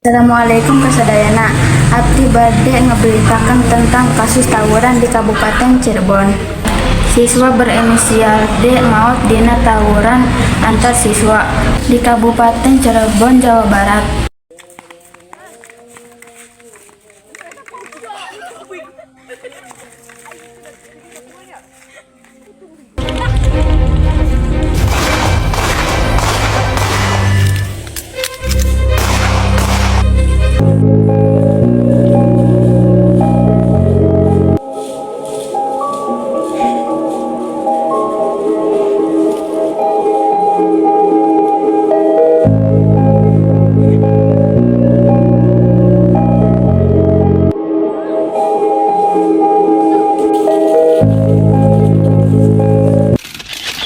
Assalamualaikum kasadayana. Abdi bade ngaberitakan tentang kasus tawuran di Kabupaten Cirebon. Siswa berinisial D maot dina tawuran antar siswa di Kabupaten Cirebon, Jawa Barat.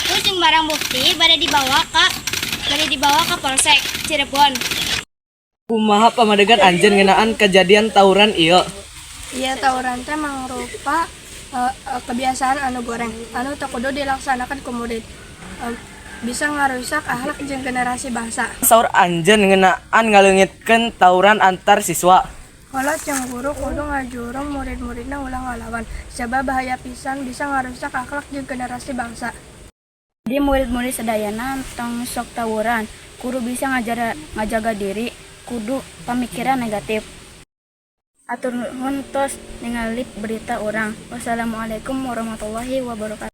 Terus jeung barang bukti bade dibawa ke Polsek Cirebon. Kumaha pamadegan anjeun ngeunaan kejadian tawuran ieu? Iya, tawuran teh mangrupa kebiasaan anu goreng anu teu kudu dilaksanakan ku murid. Bisa ngarusak akhlak jeung generasi bangsa. Saur anjeun ngeunaan ngaleungitkeun tawuran antar siswa? Kolot jeung guru kudu ngajurung murid-muridna ulah ngalawan, sabab bahaya pisan, bisa ngarusak akhlak jeung generasi bangsa. Jadi murid-murid sadayana tong sok tawuran, kudu bisa ngajaga diri, kudu pamikiran negatif. Hatur nuhun tos ningali berita urang. Wassalamualaikum warahmatullahi wabarakatuh.